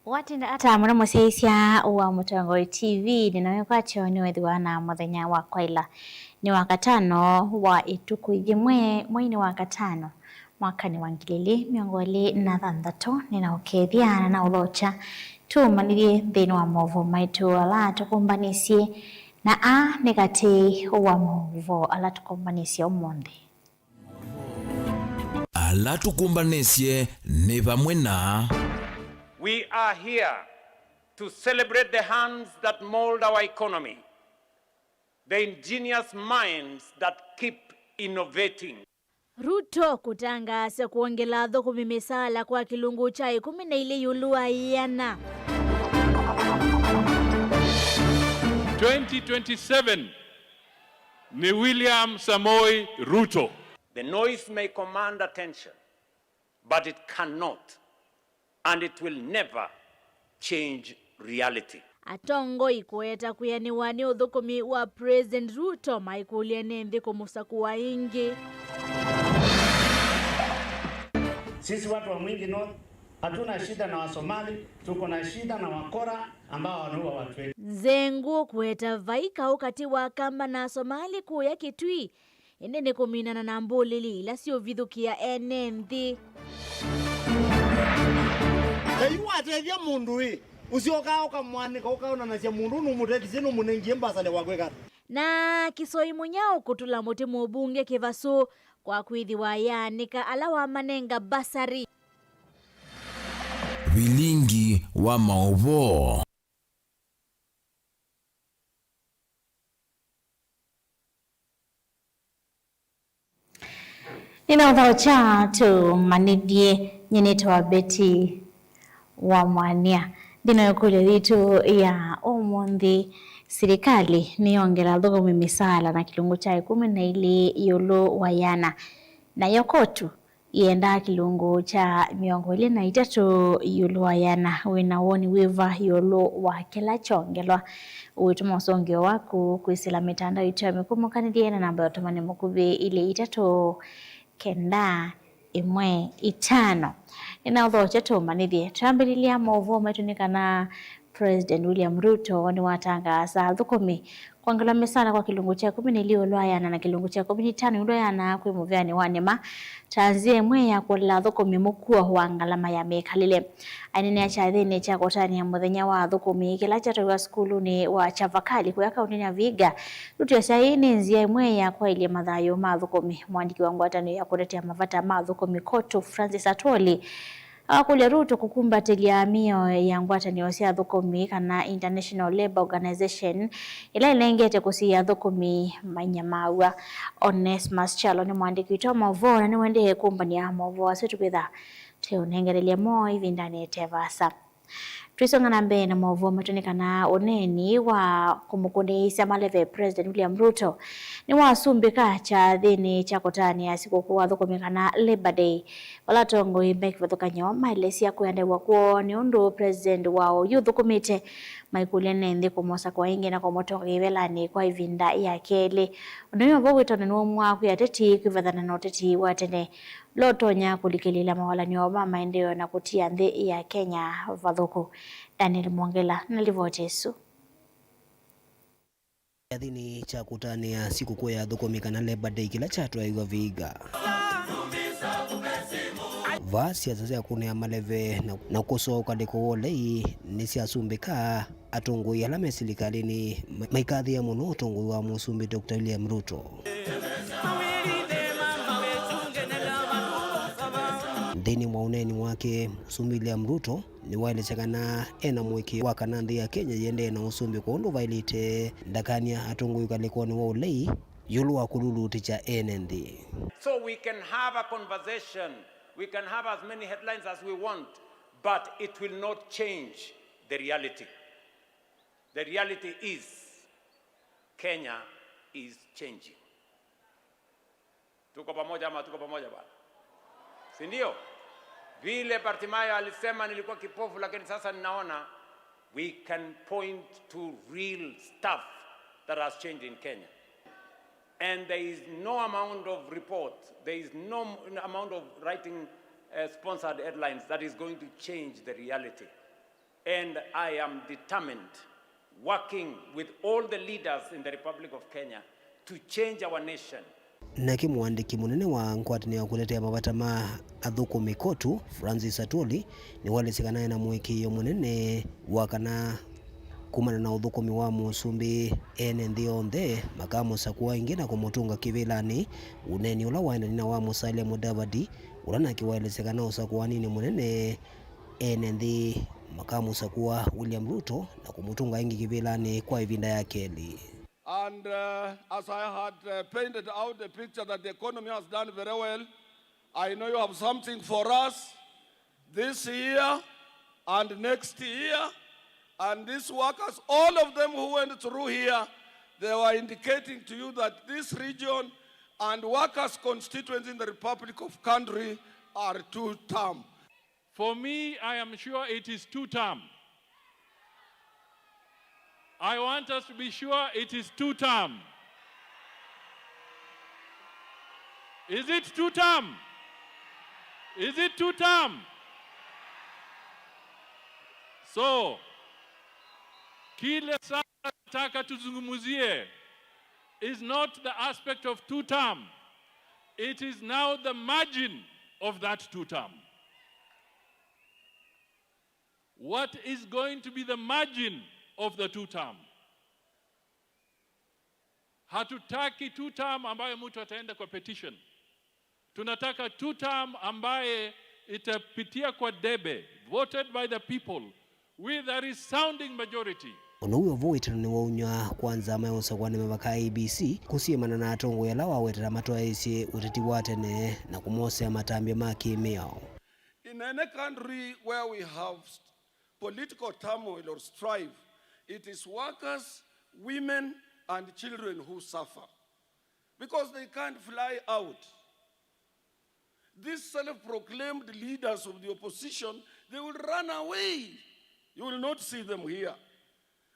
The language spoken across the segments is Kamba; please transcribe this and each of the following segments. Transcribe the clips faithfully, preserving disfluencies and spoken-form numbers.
Watinda ata mũno mũsyaĩĩsya wa Mũtongoi T V, nĩnawe kwatyo nĩwethĩwa na mũthenya wa kwaĩla. Nĩ wa katano wa ĩtukũ yĩmwe mweinĩ wa katano, mwakanĩ wa ngili ilĩ mĩongo ĩlĩ na thanthatũ. Nĩnaũkethya na naũthokya tũmanyĩthye nthĩnĩ wa maũvoo maitũ ala tũkũmbanĩsye, na aa nĩ katĩ wa maũvoo ala tũkũmbanĩsye ũmũnthĩ. Ala tũkũmbanĩsye nĩ vamwe na. We are here to celebrate the hands that mold our economy, the ingenious minds that keep innovating. Ruto kũtangaasa kwongela athũkũmi mĩsaala kwa kĩlungu kya ĩkũmi na ilĩ ĩũlũ wa ĩana. Twenty twenty-seven ni William Samoei Ruto. The noise may command attention, but it cannot and it will never change reality. Atongoi kũeta kwĩanĩwa nĩ ũthũkũmi wa President Ruto maikũlya nĩ nthĩ kũmũsakũa ĩngĩ. Sisi watu wa Mwingi North hatuna shida na Wasomali, tuko na shida na wakora ambao wanaua watu wetu. Nzengũ kũeta vai kaũ katĩ wa Kamba na Asomali kũya Kitui, ĩndĩ nĩ kũminana na mbũlĩli ila siũvithũkĩa ene nthĩ. Na yu watethya mũndũ-ĩ, ũsyokaa ũkamwanĩka, ũkaonanasya mũndũ ũũ nũmũtethisye, nũmũnengie mbasale wa kwĩka ata? Na Kisoi Mũnyao kũtũla mũtĩ mũmbunge kĩvasũ kwa kwĩthĩwa yaanĩka ala wamanenga mbasarĩ. Vilingi wa maũvoo. Nĩnaũthokya tũmanyĩthye, nyie nĩtawa Betty wa Mwania. Nthĩnĩ wa ĩkũlyo yitũ ya ũmũnthĩ, silikalĩ nĩyongela athũkũmi mĩsaala na kĩlungu kya ĩkũmi na ilĩ ĩũlũ wa ĩana, nayo kotu yendaa kĩlungu kya mĩongo ĩlĩ na itatũ ĩũlũ wa ĩana. Wĩ na woni wĩva ĩũlũ wa kĩla kyongelwa? Ũitũma ũsũngĩo waku kwĩsĩla mĩtandao itũ ya mĩkũmũkanĩlye na namba ya ũtũmani mũkuvĩ ilĩ itatũ kenda ĩmwe itano. Nĩnaũthokya tũmanyĩthye. Twambĩlĩlya maũvoo maitũ nĩ kana President William Ruto nĩwatangaasa athũkũmi kwongelwa mĩsaala kwa kĩlungu kya ĩkũmi na ilĩ ĩũlũ wa ĩana na kĩlungu kya ĩkũmi na itano ĩũlũ wa ĩana kwĩ mũvĩanĩ wa nĩma, ta nzĩa ĩmwe ya kũolela athũkũmi mũkuo wa ngalama ya mĩkalĩle. Aineenea kyathĩnĩ kya kũtanĩa mũthenya wa athũkũmi kĩla kyatwaiwa sukulunĩ wa Chavakali kũya kaũntĩnĩ ya Vihiga, Ruto asya ĩĩ nĩ nzĩa ĩmwe ya kwaĩlya mathayũ ma athũkũmi. Mũandĩki wa ngwatanĩo ya kũtetea mavata ma athũkũmi KOTU, Francis Atwoli, akakũlya Ruto kũkumbatĩlya mĩao ya ngwatanĩo sya athũkũmi kana International Labour Organization, ĩla ĩnengete kũsiĩĩa athũkũmi manyamaaw'a. Onesmus Kyalo nĩ mũandĩki witũ wa maũvoo na nĩwaendee kũmbany'a maũvoo asu tũkwĩtha tũiũnengelelya mo ĩvindanĩ ĩte vaasa. Twĩsonga na mbee na maũvoo maitũ nĩ kana ũneeni wa kũmũkũnĩĩsya maleve President William Ruto nĩwasumbĩka kyathĩnĩ kya kũtanĩa sikũkũ wa athũkũmi kana Labour Day, vala atongoi me kĩvathũkany'o maelesya kwĩanĩw'a kwoo nĩ ũndũ President wao ũyũ ũthũkũmĩte maikũlya nĩ nthĩ kũmũsakũa ĩngĩ na kũmũtongoea ĩvelanĩ kwa ĩvinda ya kelĩ. Ũndũ ũyũ nĩw'o wĩtone nũũmwa kwĩ ateti kwĩvathana na ũteti wa tene ũla ũtonya kũlikĩlĩĩla mawalany'o ma maendeeo na kũtia nthĩ ya Kenya vathũku. Daniel Mwongela na livoti ĩsu. Kyathĩnĩ kya kũtanĩa sikũkũ ya athũkũmi kana Labour Day kĩla kyatwaĩiw'a Vihiga, vaa siasa sya kũnĩa maleve na, na kũsoa ũkalĩko wa ũlei nĩsyasumbĩka. Atongoi ala me silikalĩnĩ ma-, maikathĩĩa mũno ũtongoi wa Mũsumbĩ Doctor William Ruto. Nthĩnĩ wa ũneeni wake, Mũsumbĩ William Ruto nĩwaelesya kana e na mũĩkĩĩo wa kana nthĩ ya Kenya yĩendee na ũsumbĩ kũndũ vaĩlĩte, ndakany'a atongoi ũkalĩkonĩ wa ũlei ĩũlũ wa kũlulutĩkya ene nthĩ. So we can have a conversation, we can have as many headlines as we want, but it will not change the reality. The reality is, Kenya is changing. Tuko pamoja ama tuko pamoja bwana? Si ndio? Vile Bartimayo alisema, "Nilikuwa kipofu lakini sasa ninaona," we can point to real stuff that has changed in Kenya. And there is no amount of report, there is no amount of writing, uh, sponsored headlines that is going to change the reality. And I am determined, working with all the leaders in the Republic of Kenya, to change our nation. Nake mũandĩki mũnene wa ngwatanĩo ya kũtetea mavata ma athũkũmi KOTU, Francis Atwoli, nĩwaelesye kana ena mũĩkĩĩo mũnene wa kana kumana na ũthũkũmi wa mũsumbĩ, ene nthĩ onthe makamũsakũa ĩngĩ na kũmũtũnga kĩvĩlanĩ, ũneeni ũla waendanie na wa Musalia Mudavadi, ũla nake waelesye kana ũsakũaninĩ mũnene, ene nthĩ makamũsakũa William Ruto na kũmũtũnga ĩngĩ kĩvĩlanĩ kwa ĩvinda ya kelĩ. And uh, as I had uh, painted out the picture that the economy has done very well, I know you have something for us this year and next year. And these workers, all of them who went through here, they were indicating to you that this region and workers' constituency in the Republic of Kanduri are two term. For me, I am sure it is two term. I want us to be sure it is two term. Is it two term? Is it two term? So, kile sasa nataka tuzungumzie is not the aspect of two term. It is now the margin of that two term. What is going to be the margin of the two term? Hatutaki two term ambayo mtu ataenda kwa petition. Tunataka two term ambaye itapitia kwa debe, voted by the people with a resounding majority. Ũndũ wĩ o vo, wĩtano nĩwaumya kwa nzama ya ũsakũani mavaka I E B C kũsyĩmana na atongoi ala wawetera matwaĩĩsye ũteti wa tene na kũmosea matambya ma kĩ-mĩao. In any country where we have political turmoil or strife, it is workers, women, and children who suffer because they can't fly out. These self-proclaimed leaders of the opposition, they will run away. You will not see them here.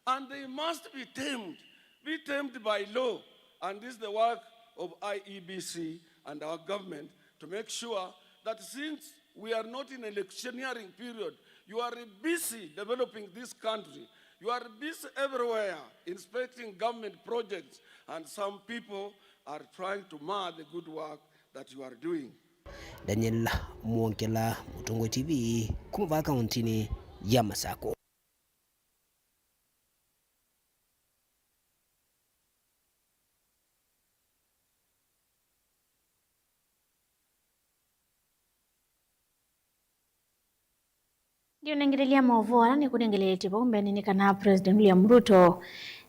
And they must be tamed, be tamed by law. And this is the work of I E B C and our government to make sure that since we are not in electioneering period, you are busy developing this country. You are busy everywhere inspecting government projects, and some people are trying to mar the good work that you are doing. Daniel Mwongela, Mũtongoi T V, kuma vaa kauntinĩ ya Masakũ. Ndiũnengelelya maũvoo ala nĩkũnengeleetye vau mbeenĩ nĩ kana President William Ruto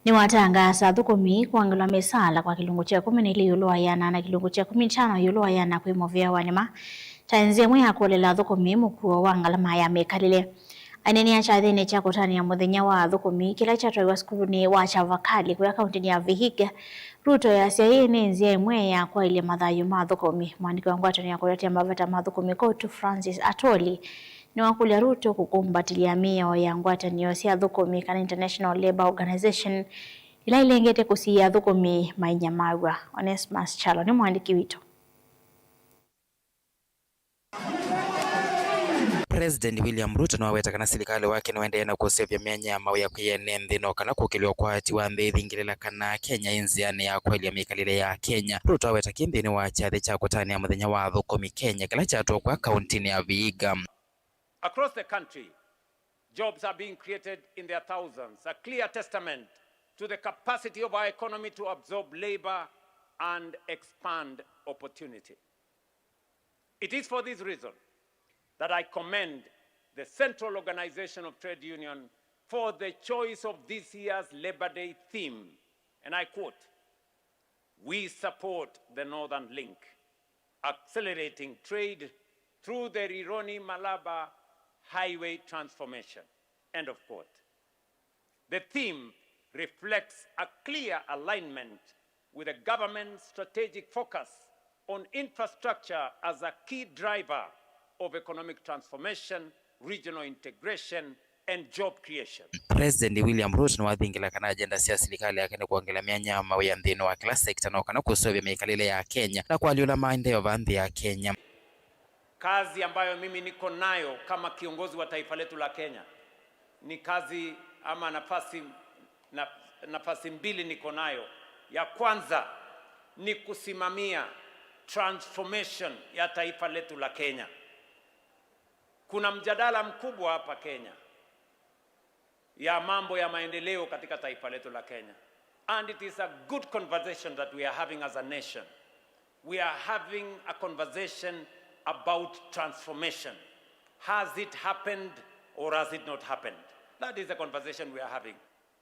nĩwatangaasa athũkũmi kwongela mĩsaala kwa kĩlungu kya ĩkũmi na ilĩ ĩũlũ wa ĩana na kĩlungu kya ĩkũmi na itano ĩũlũ wa ĩana kwĩ mũvĩa wa nĩma ta nzĩa ĩmwe ya kũolela athũkũmi mũkuo wa ngalama ya mĩkalĩle. Aineenea kyathĩnĩ kya kũtanĩa mũthenya wa athũkũmi kĩla kyatwaiwa sukulunĩ wa Chavakali kũya kauntinĩ ya Vihiga, Ruto easya ĩĩ nĩ nzĩa ĩmwe ya kwaĩlya mathayũ ma athũkũmi. Mwandĩki wa ngwatanĩo ya kũtetea mavata ma athũkũmi KOTU Francis Atwoli nĩwakũlya Ruto kũkumbatĩlya mĩao ya ngwatanĩo sya athũkũmi kana International Labour Organization ila ilengete kũsiĩĩa athũkũmi mainyamaw'a. Onesmus Kyalo nĩ mũandĩki witũ. President William Ruto nĩwaweta kana silikalĩ wake nĩwaendeee na kũseũvya myanya ya mawĩa kwĩ ene nthĩ, no kana kũkĩlw'a ũkwati wa nthĩ ĩthingĩlĩla kana Kenya ĩ nzĩanĩ ya kwaĩlya mĩkalĩle ya Kenya. Ruto aweta kĩĩ nthĩnĩ wa kyathĩ kya kũtanĩa mũthenya wa athũkũmi Kenya kĩla kyatwĩwa kauntinĩ ya Vihiga. Across the country, jobs are being created in their thousands, a clear testament to the capacity of our economy to absorb labor and expand opportunity. It is for this reason that I commend the Central Organization of Trade Union for the choice of this year's Labor Day theme, and I quote, "We support the Northern Link, accelerating trade through the Rironi-Malaba Highway transformation." End of quote. The theme reflects a clear alignment with the government's strategic focus on infrastructure as a key driver of economic transformation, regional integration, and job creation. President William Ruto nĩwathingĩla kana agenda sya silikalĩ yake nĩ kwongela myanya ya mawĩa nthĩnĩ wa kĩla sekta, no kana kũseũvya mĩkalĩle ya Kenya na kũalyũla maendeeo va nthĩ ya Kenya. Kazi ambayo mimi niko nayo kama kiongozi wa taifa letu la Kenya Ni kazi ama nafasi, na, nafasi mbili niko nayo. Ya kwanza ni kusimamia transformation ya taifa letu la Kenya. Kuna mjadala mkubwa hapa Kenya ya mambo ya maendeleo katika taifa letu la Kenya. And it is a good conversation that we are having as a nation. We are having a conversation about transformation. Has it happened or has it not happened? That is the conversation we are having.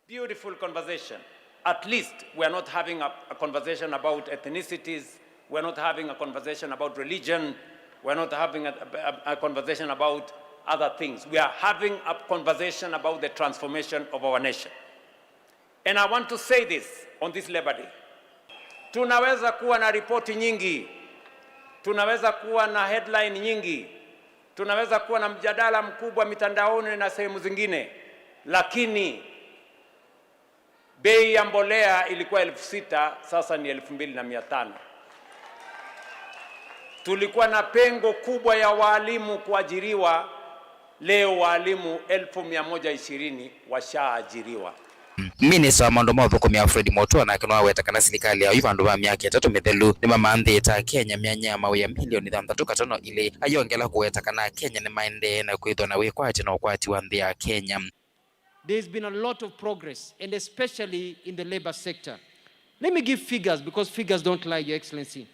Beautiful conversation. At least we are not having a, a conversation about ethnicities. We are not having a conversation about religion. We are not having a, a, a conversation about other things. We are having a conversation about the transformation of our nation. And I want to say this on this Labor Day. Tunaweza kuwa na ripoti nyingi, tunaweza kuwa na headline nyingi, tunaweza kuwa na mjadala mkubwa mitandaoni na sehemu zingine, lakini bei ya mbolea ilikuwa elfu sita, sasa ni elfu mbili na mia tano. Tulikuwa na pengo kubwa ya walimu kuajiriwa, leo walimu elfu mia moja ishirini washaajiriwa. Minista wa maũndũ ma ũthũkũmi Alfred Mutua nake nĩwaweta kana silikalĩ ya yu vandũ va myaka ĩtatũ mĩthelu nĩmamanthĩte Akenya myanya ya mawĩa milioni thanthatũ katono ilĩ, ayongela kũweta kana Akenya nĩmaendee na kwĩthwa na wĩkwatyo na ũkwati wa nthĩ ya Kenya. There's been a lot of progress, and especially in the labor sector. Let me give figures, because figures don't lie, Your Excellency.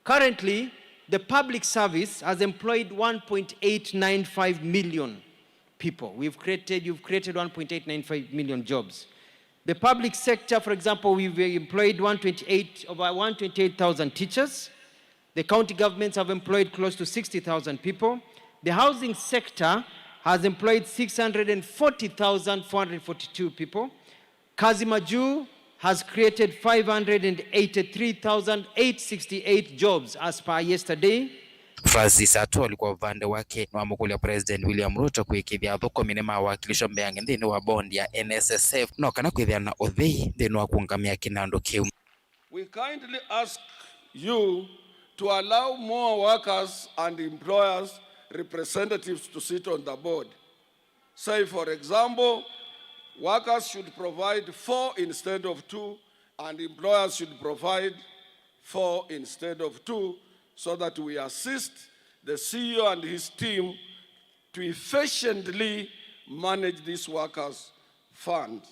Currently, the public service has employed one point eight nine five million people. We've created, you've created one point eight nine five million jobs. The public sector, for example, we've employed one twenty-eight, over one twenty-eight thousand teachers. The county governments have employed close to sixty thousand people. The housing sector has employed six hundred and forty thousand four hundred forty-two people. Kazi Majuu has created five hundred and eighty-three thousand eight sixty-eight jobs as per yesterday. Francis Atwoli kwa ũvande wake nĩwamũkũlya President William Ruto kũĩkĩĩthya athũkũmi nĩmawakilishwa mbeange nthĩnĩ wa bondi ya N S S F no kana kwĩthĩa na ũthei nthĩnĩ wa kũũngamĩa kĩnandũ kĩu. We kindly ask you to allow more workers and employers representatives to sit on the board. Say, for example, workers should provide four instead of two, and employers should provide four instead of two, so that we assist the C E O and his team to efficiently manage this workers' fund.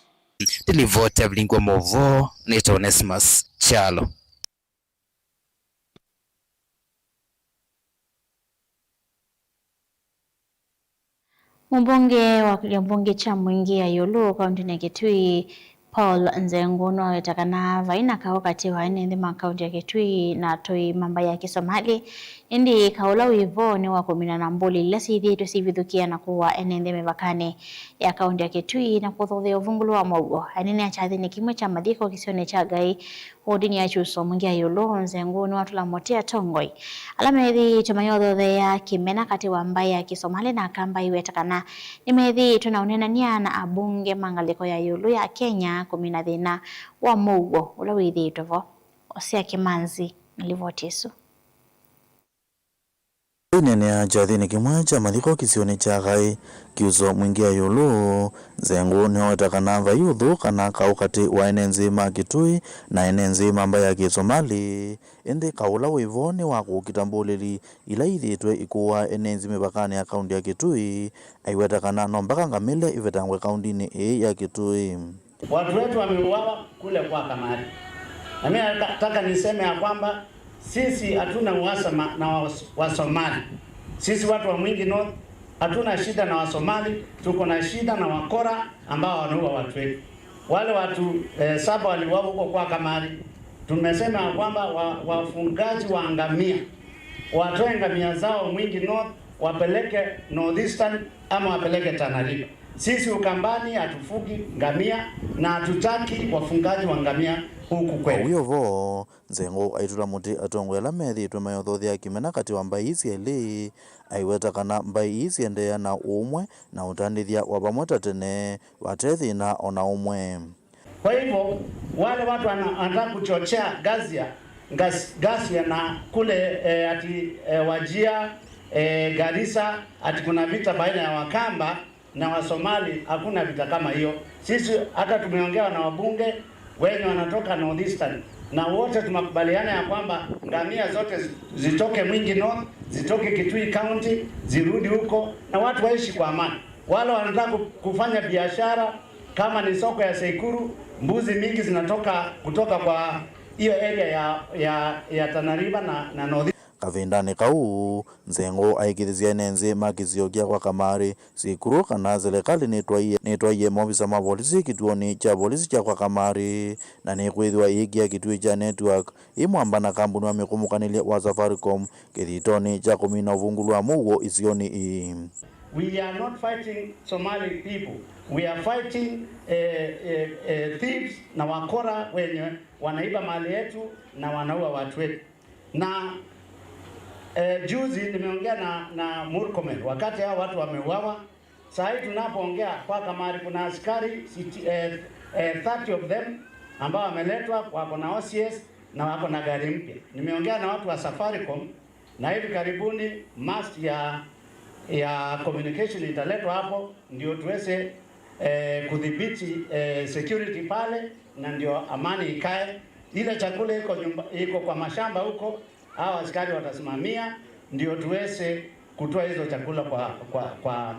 Nĩ livoti ya Vilingwa Mauvoo, nĩtawa Onesmus Kyalo. Mũmbunge wa kĩlĩo mbunge kya Mwingi ya ĩũlũ kaũntĩnĩ ya Kitui, Paul Nzengũ, nĩwaweta kana vai na kaũ katĩ wa ene nthĩ ma kaũntĩ ya Kitui na atũi ma mbaĩ ya Kĩsomali. Ĩndĩ kaũ ũla wĩ vo nĩ wa kũmina na mbũli ila syĩthĩĩtwe syĩvithũkĩa na kũaa ene nthĩ mĩvakanĩ ya kaũntĩ ya Kitui na kũthuthĩa ũvungũlo wa mũuo. Anene akyathĩnĩ kĩmwe kya mathiko kĩsionĩ kya Ngai, wodinĩ ya Kyuso Mwingi ya ĩũlũ, Nzengũ nĩwatũla mũtĩ atongoi ala methĩĩtwe mayothotheea kĩmena katĩ wa mbaĩ ya Kĩsomali na Akamba, aiweta kana nĩmethĩĩtwe na ũneenany'a na ambunge ma ngalĩko ya ĩũlũ ya Kenya kũmina thĩna wa mũuo ũla wĩthĩĩtwe vo. Osea Kĩmanzi na livoti ĩsu. Aineenea kyathĩnĩ kĩmwe kya mathiko kĩsionĩ kya Ngai, Kyuso Mwingi ya ĩũlũ, Nzengũ nĩwaweta kana vai ũthũ kana kaũ katĩ wa ene nthĩ ma Kitui na ene nthĩ ma mbaĩ ya Kĩsomali. Ĩndĩ kaũ ũla wĩ vo nĩ wa kũkita mbũlĩli ila ithĩĩtwe ikũaa ene nthĩ mĩvakanĩ ya kaũntĩ ya Kitui, aiweta kana no mbaka ngamĩle ivetangwe kaũntĩnĩ ĩĩ ya Kitui. Watu wetu wameuawa kule kwa Kamari. Na mimi nataka niseme ya kwamba sisi hatuna uhasama na was-, Wasomali. Sisi watu wa Mwingi North hatuna shida na Wasomali, tuko na shida na wakora ambao wanaua watu wetu. Wale watu, eh, saba waliuawa huko kwa Kamari, tumesema ya kwamba wa-, wafugaji wa ngamia watoe ngamia zao Mwingi North, wapeleke North Eastern ama wapeleke Tana River. Sisi Ukambani hatufugi ngamia na hatutaki wafugaji wa ngamia huku kwetu. Wĩ o vo, Nzengũ aitũla mũtĩ atongoi ala methĩĩtwe mayothothea kĩmena katĩ wa mbaĩ ii syelĩ, aiweta kana mbaĩ ii siendeea na ũũmwe na ũtandĩthya wa vamwe ta tene, vate thĩna o na ũmwe. Kwa hivyo, wale watu wana-, wanataka kuchochea ghasia, ghas-, ghasia na kule, eh, ati, eh, Wajir, eh, Garissa, ati kuna vita baina ya Wakamba, Na Wasomali, hakuna vita kama hiyo. Sisi hata tumeongea na wabunge wenye wanatoka Northeastern, na wote tumekubaliana ya kwamba ngamia zote zi-, zitoke Mwingi North, zitoke Kitui County, zirudi huko, na watu waishi kwa amani. Wale wanataka ku-, kufanya biashara, kama ni soko ya Seikuru, mbuzi mingi zinatoka kutoka kwa hiyo area ya, ya, ya Tana River na, na North. Kavindanĩ kau, Nzengũ aĩkĩĩthya ene nthĩ ma kĩsio kya kwa Kamarĩ, Seikuru, kana silikalĩ nĩtwaie, nĩtwaie maovisa ma volisi kĩtuonĩ kya volisi kya kwa Kamarĩ, na nĩkwĩthĩwa ĩĩkĩa kĩtuĩ kya network ĩ mwamba na kambuni wa mĩkũmũkanĩlye wa Safaricom kĩthitonĩ kya kũmina ũvungũlu wa mũuo isionĩ ii. We are not fighting Somali people. We are fighting, eh, eh, eh, thieves na wakora wenye wanaiba mali yetu na wanaua watu wetu. Na, eh, juzi nimeongea na, na Murkomen wakati hao watu wameuawa. Saa hii tunapoongea, kwa Kamari kuna askari siti-, eh, eh, thirty of them ambao wameletwa, wako na O C S na wako na gari mpya. Nimeongea na watu wa Safaricom, na hivi karibuni mast ya, ya communication italetwa hapo ndio tuweze, eh, kudhibiti, eh, security pale, na ndio amani ikae. Ile chakula iko nyumba, iko kwa mashamba huko, hao askari watasimamia ndio tuweze kutoa hizo chakula kwa, kwa, kwa,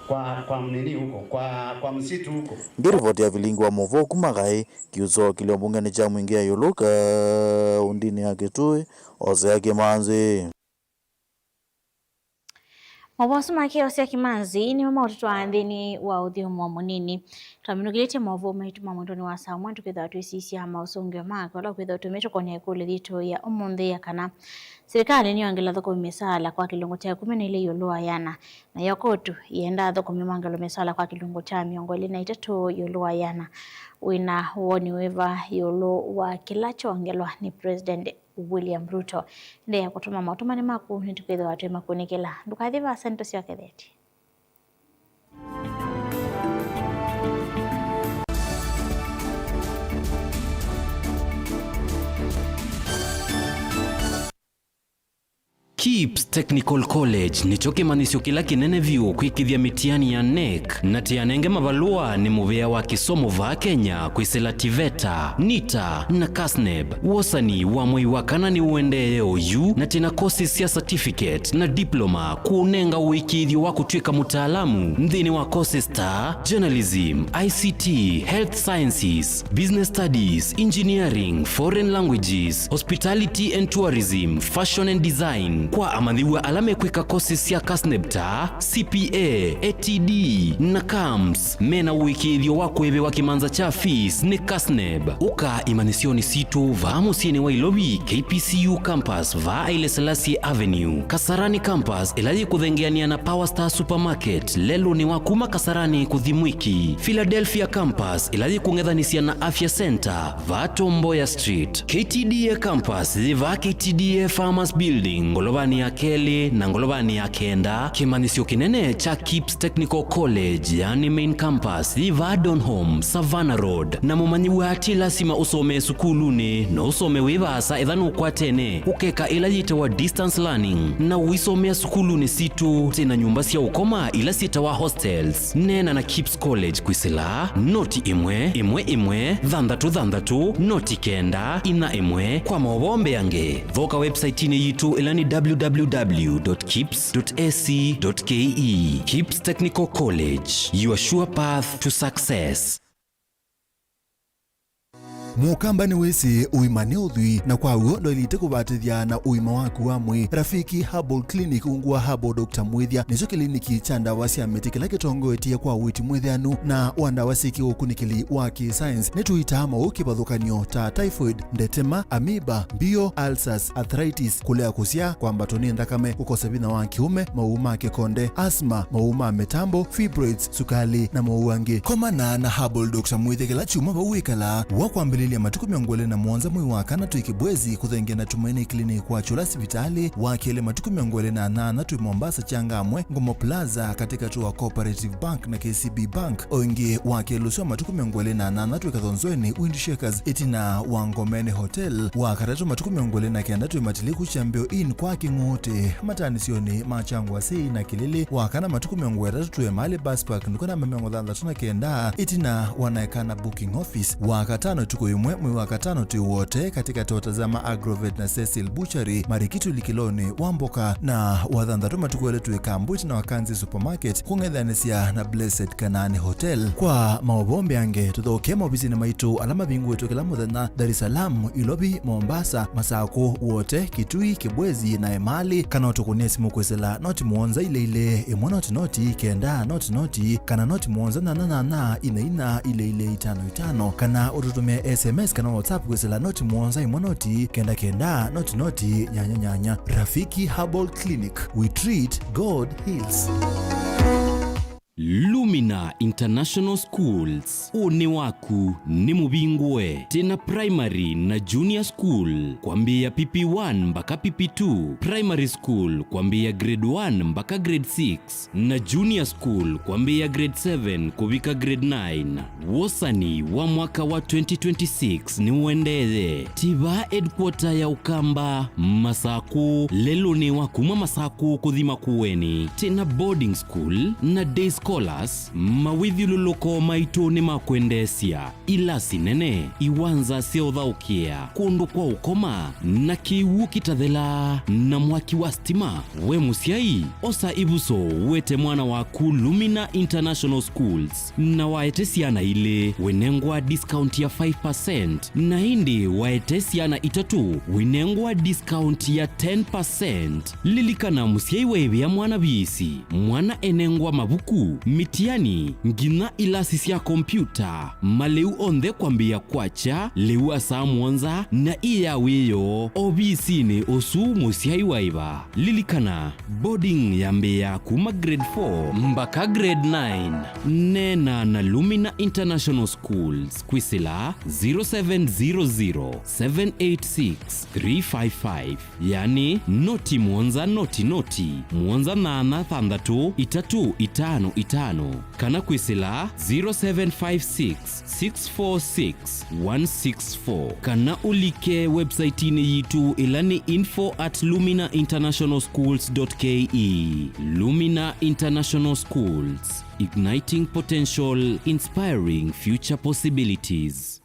kwa, kwa nini huko, kwa, kwa msitu huko. Ngĩ ripoti ya vilingi wa mũvoo kuma Kaĩ, kiusoo kĩlio mbungenĩ kya Mwingĩ ya ĩũlũ kaũndĩnĩ ya Kitui, Hosea Kĩmanzi. Maũvoo asu ma Kĩosya Kĩmanzi nĩmo maũtũtwaa nthĩnĩ wa ũthyũmũo mũnini. Twaminũkĩlĩtye maũvoo maitũ ma mwendonĩ wa saa ũmwe, tũkĩthĩwa twĩsisya maũsũngĩo make, ala ũkwĩthĩwa tũmĩtũkony'a ĩkũlyo yitũ ya ũmũnthĩ ya kana, silikalĩ nĩyongela athũkũmi mĩsaala kwa kĩlungu kya ĩkũmi na ilĩ ĩũlũ wa ĩana, nayo kotu yĩenda athũkũmi mongelwe mĩsaala kwa kĩlungu kya mĩongo ĩlĩ na itatũ ĩũlũ wa ĩana. Wĩna woni wĩva ĩũlũ wa kĩla kyongelwa nĩ President William Ruto? Endeea kũtũma maũtũmani maku, nĩtũkwĩthĩwa twĩ makunĩkĩla. Ndũkathi vaasa, nĩtũsyokethetye. KIPPS Technical College nĩkyo kĩmanyĩsyo kĩla kĩnene vyũ kwĩkĩthya mĩtiani ya NEC, na tĩanenge mavalũa nĩ mũvĩa wa kĩsomo vaa Kenya kwĩsĩla TVETA, NITA, na KASNEB. Wosani wa mwei wa kana nĩũendee oyu, na twĩna courses sya certificate na diploma kũũnenga ũĩkĩĩthyo wa kũtw'ĩka mũtaalamu nthĩnĩ wa courses ta journalism, I C T, health sciences, business studies, engineering, foreign languages, hospitality and tourism, fashion and design. Kwa amanyĩw'a ala mekwĩka courses sya KASNEB ta C P A, A T D, na CAMS, mena ũĩkĩĩthyo wa kũĩvĩwa kĩmanza kya fees nĩ KASNEB. Ũka imanyĩsyonĩ sitũ vaa mũsyĩnĩ wa Ilovi, K P C U campus, vaa Haile Selassie Avenue, Kasarani campus, ĩla yĩkũthengeanĩa na Power Star Supermarket, lelũnĩ wa kuma Kasarani kũthi Mwiki, Philadelphia campus, ĩla yĩkũng'ethanĩsya na Afya Center, vaa Tom Mboya Street. K T D A campus yĩ vaa K T D A Farmers Building, ngolovanĩ ya kelĩ na ngolovanĩ ya kenda. Kĩmanyĩsyo kĩnene kya KIPPS Technical College, yani main campus, yĩ vaa Donholm, Savannah Road. Na mũmanyĩw'a ti lasima ũsomee sukulunĩ, no ũsome wĩ vaasa ethĩwa nũkwatene ũkeka ĩla yĩtawa distance learning, na ũisomea sukulunĩ sitũ. Twĩna nyũmba sya ũkoma ila syĩtawa hostels. Neena na KIPPS College kwĩsĩla noti ĩmwe ĩmwe ĩmwe thanthatũ thanthatũ noti kenda inya ĩmwe. Kwa maũvoo mbeange, thoka website-inĩ yitũ ĩla nĩ W W W dot kips dot A C dot K E. KIPPS Technical College, your sure path to success. Mũkamba nĩwĩsĩ ũima nĩ ũthwii, na kwa w'o ndwaĩlĩte kũvatĩthya na ũima waku wa mwĩĩ. Rafiki Herbal Clinic ungu wa Herbal Doctor Mwĩthya nĩkyo kĩliniki kya ndawa sya mĩtĩ kĩla kĩtongoetye kwa ũiiti mwĩthĩanu na wa ndawa syĩ kĩũkunĩkĩli wa kĩ-science. Nĩtũitaa maũũ kĩvathũkany'o ta typhoid, ndetema, amoeba, mbio, ulcers, arthritis, kũlea kũsyaa, kwambatwa nĩ nthakame, kũkosa vinya wa kĩũme, maũũ ma kĩkonde, asthma, maũũ ma mĩtambo, fibroids, sukalĩ, na maũũ angĩ. Komana na Herbal Doctor Mwĩthya kĩla kyumwa vau wĩkalaa wa kwambĩlĩlya Ilya matukũ mĩongo ĩlĩ na mũonza mwei wa kana twĩ Kibwezi kũthengeana na Tumaini Clinic kwa Chula sivitalĩ. Wa kelĩ matukũ mĩongo ĩlĩ na nyanya twĩ Mombasa Changamwe, Ngumo Plaza, katĩkatĩ wa Cooperative Bank na K C B Bank. O ĩngĩ wa kelĩ ũsu wa matukũ mĩongo ĩlĩ na nyanya twĩ Kathonzoeni Windshakers ĩtina wa Ngomeni Hotel. Wa katatũ matukũ mĩongo ĩlĩ na kenda twĩ Matiliku Chambio Inn kwa Kĩng'ũtĩ, mataanĩsyonĩ ma Changwa Sei na Kĩlĩlĩ. Wa kana matukũ mĩongo ĩtatũ twĩ Emali Bus Park, nduka namba mĩongo thanthatũ na kenda, ĩtina wa Naekana Booking Office. Wa katano ĩtukũ yĩmwe mwei wa katano twĩ Wote, katĩkatĩ wa Tazama Agrovet na Cecil Butchery, Marikiti ũlikĩlonĩ wa mboka. Na wa thanthatũ matukũ elĩ twĩ Kambu ĩtina wa Kanzi Supermarket, kũng'ethanĩsya na Blessed Kanani Hotel. Kwa maũvoo mbeange, tũthokee maovisinĩ maitũ ala mavingũĩtwe kĩla mũthenya, Dar es Salaam, Ilovi, Mombasa, Masakũ, Wote, Kitui, Kibwezi, na Emali, kana ũtũkũnĩe simũ kwĩsĩla noti mũonza ilĩ ilĩ, ĩmwe noti noti, kenda noti noti, kana noti mũonza nyanya nyanya, inya inya, ilĩ ilĩ, itano itano, kana ũtũtũmĩe S M S kana WhatsApp kwĩsĩla noti mũonza ĩmwe noti, kenda kenda, noti noti, nyanya nyanya. Rafiki Herbal Clinic, we treat, God heals. Lumina International Schools, ũnĩ waku nĩ mũvingũe. Twĩna primary na junior school, kwambĩĩa P P one mbaka P P two, primary school, kwambĩĩa grade one mbaka grade six, na junior school, kwambĩĩa grade seven kũvika grade nine. Wosani wa mwaka wa twenty twenty-six nĩũendee. Twĩ vaa headquarter ya Ũkamba, Masakũ, lelũnĩ wa kuma Masakũ kũthi Makueni. Twĩna boarding school na day scholars, mawĩthyũlũlũko maitũ nĩ ma kwendeesya, ilasi nene, iwanza sya ũthaũkĩa, kũndũ kwa ũkoma, na kĩw'ũ kĩtathelaa, na mwaki wa stima. We mũsyai, osa ĩvuso wete mwana waku Lumina International Schools, na waete syana ilĩ, wĩnengwa discount ya five percent, na ĩndĩ waete syana itatũ, wĩnengwa discount ya ten percent. Lilikana, mũsyai waĩvĩa mwana viisi, mwana enengwa mavuku, mitiani, nginya ilasi sya kompyuta, malĩu onthe kwambĩĩa kwakya lĩu wa saa mũonza na ĩ ya wĩoo ovisinĩ ũsu mũsyai waĩva. Lilikana, boarding yambĩĩa kuma grade four mbaka grade nine. Neena na Lumina International Schools kwĩsĩla zero seven zero zero, seven eight six, three five five, yani noti mũonza noti noti, mũonza nyanya thanthatũ itatũ itano itano, kana kwĩsĩla zero seven five six, six four six, one six four, kana ũlike website-inĩ yitũ ĩla nĩ info at lumina international schools dot K E. Lumina International Schools, igniting potential, inspiring future possibilities.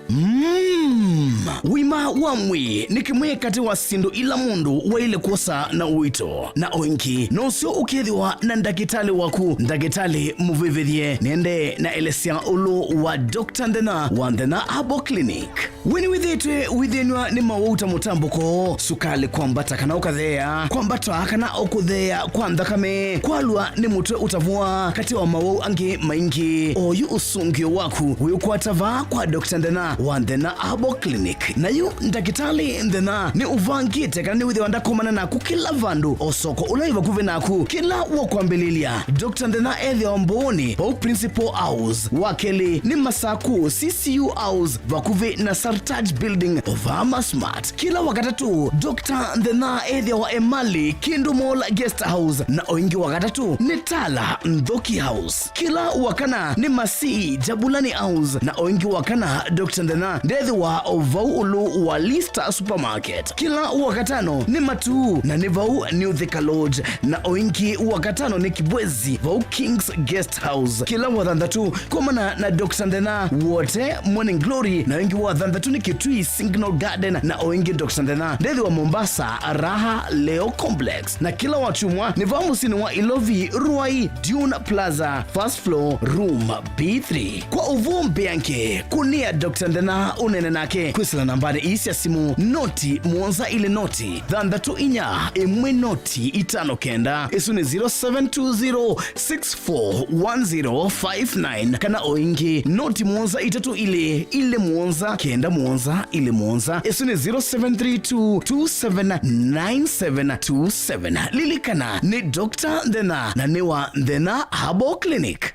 Mm. Ũima wa mwĩĩ nĩ kĩmwe katĩ wa syĩndũ ila mũndũ waĩle kwosa na ũito, na o ĩngĩ nũseo ũkethĩwa na ndakĩtalĩ waku, ndakĩtalĩ mũvĩvĩthye. Nĩendee na elesya ũlũ wa Doctor Nthena wa Nthena Herbal Clinic. We nĩwĩthĩĩtwe wĩthĩnw'a nĩ mawau ta mũtambũko, sukalĩ kwambata kana ũkatheea, kwambata kana o kũtheea kwa nthakame, kwalwa nĩ mũtwe ũtavũa, katĩ wa mawau angĩ maingĩ? Oyu ũsũngĩo waku wĩũkwata vaa kwa Doctor Nthena wa Nthena Herbal Clinic. Na yu ndakĩtalĩ Nthena nĩ ũvangĩte kana nĩwĩthĩwa ndakomana naku kĩla vandũ, o soko ũla wĩ vakuvĩ naku, kĩla wakwambĩlĩlya. Doctor Nthena ethĩawa Mbooni, vau Principal House. Wa kelĩ nĩ Masaku, C C U House, vakuvĩ na Sartaj Building, vaa Masmart. Kĩla Wakatatũ, Doctor Nthena ethĩawa Emali, Kindu Mall Guest House, na o ĩngĩ Wakatatũ nĩ Tala, Nthoki House. Kĩla Wakana nĩ Masii, Jabulani House, na o ĩngĩ Wakana, Doctor Nthena ndethĩwa o vau ũlũ wa Lista Supermarket. Kĩla Wakatano nĩ Matuu, na nĩ vau New Thika Lodge, na o ĩngĩ Wakatano nĩ Kibwezi, vau King's Guest House. Kĩla Wathanthatũ, komana na Doctor Nthena Wote, Morning Glory, na o ĩngĩ Wathanthatũ nĩ Kitui Signal Garden, na o ĩngĩ Doctor Nthena ndethĩwa Mombasa, Raha Leo Complex. Na kĩla Wakyumwa nĩ vaa mũsyĩnĩ wa Ilovi, Ruai, Dune Plaza, first floor, room B three. Kwa ũvoo mbeange, kũnĩa Doctor Nthena ũneene nake kwĩsĩla nambanĩ ii sya simũ, noti mũonza ilĩ noti, thanthatũ inya, ĩmwe noti, itano kenda. Ĩsu nĩ zero seven two zero, six four one zero five nine, kana o ĩngĩ, noti mũonza itatũ ilĩ, ilĩ mũonza, kenda mũonza, ilĩ mũonza. Ĩsu nĩ zero seven three two two seven nine seven two seven. Lilikana, nĩ Doctor Nthena, na nĩ wa Nthena Herbal Clinic.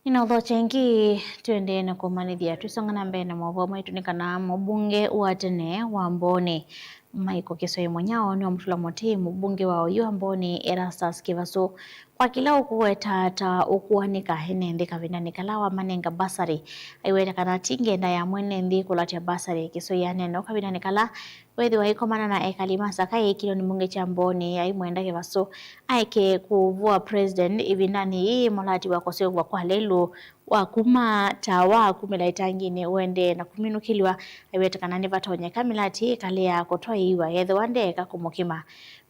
Na ũthokya ĩngĩ, tũendee na kũmanyĩthya, twĩsonga na mbee na maũvoo maitũ, nĩ kana mũmbunge wa tene wa Mbooni, Michael Kisoi Mũnyao, nĩwamũtũla mũtĩ mũmbunge wa oyu wa Mbooni, Erastus Kĩvasũ, kwa kĩla ũkũweta ta ũkũanĩka ene nthĩ kavindanĩ kala wamanenga mbasarĩ. Aiweta kana ti ngenda ya mwene nthĩ kũlatya mbasarĩ. Kisoi aneena ũu kavindanĩ kala weethĩwa aikomana na ekali ma Sakai kĩlonĩ mbunge kya Mbooni, aimwenda Kĩvasũ aeke kũvũa president ĩvindanĩ yĩĩ mũlati wa kũseũvw'a kwa lelũ wa kuma Tawa kumĩla ĩtanginĩ ũendee na kũminũkĩlw'a. Aiweta kana nĩvatonyeka mĩlati ĩkalea kũtwaĩĩw'a ethĩwa ndeeka kũmũkima